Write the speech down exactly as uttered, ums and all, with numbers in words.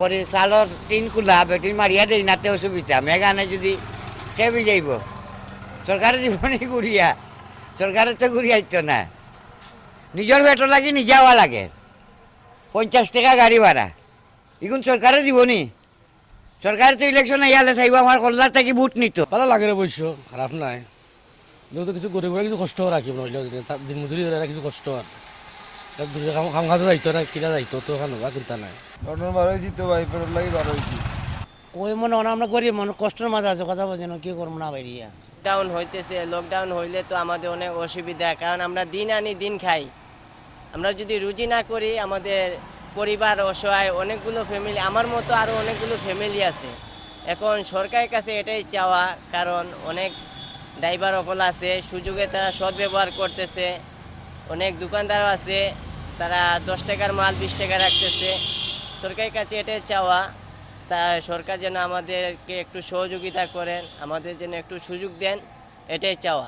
করি চালর টিন খুলা বেটিন মারিয়া দেই নাতে অসুবিধা, মেঘ আনে যদি কে ভিজাইব? সরকারে জীবনই ঘুরিয়া, সরকারে তো ঘুরিয়াইতো না। নিজর পেটর লাগি নিজে আওয়া লাগে। পঞ্চাশ টাকা গাড়ি ভাড়া, ইগুন সরকারে জীবনই। সরকারে তো ইলেকশন আইয়ালে চাইব আমার কল্লার থাকি ভোট নিত। ভালা লাগের অবশ্য, খারাপ নায়। কিন্তু কিছু গরিবরা কিছু কষ্ট রাখি মনে অইলে, দিন মজুরি করে কিছু কষ্ট আর। কাম কাজে যাইতো না, কিনা যাইতো, তো ওখানে বা চিন্তা নাই। লন্ডন বার হয়েছি তো ভাই, পেটর লাগি বার হয়েছি। কই মনে হয় না, আমরা গরিব মানুষ, কষ্টর মাঝে আছে, কথা বলছি না, কি করবো না বাইরিয়া। লকডাউন হইতেছে, লকডাউন হইলে তো আমাদের অনেক অসুবিধা, কারণ আমরা দিন আনি দিন খাই। আমরা যদি রুজি না করি, আমাদের পরিবার অসহায়, অনেকগুলো ফ্যামিলি, আমার মতো আরও অনেকগুলো ফ্যামিলি আছে। এখন সরকারের কাছে এটাই চাওয়া, কারণ অনেক ড্রাইভার অকল আছে, সুযোগে তারা সদ্ব্যবহার করতেছে। অনেক দোকানদারও আছে, তারা দশ টাকার মাল বিশ টাকা রাখতেছে। সরকারের কাছে এটাই চাওয়া, তা সরকার যেন আমাদেরকে একটু সহযোগিতা করেন, আমাদের যেন একটু সুযোগ দেন, এটাই চাওয়া।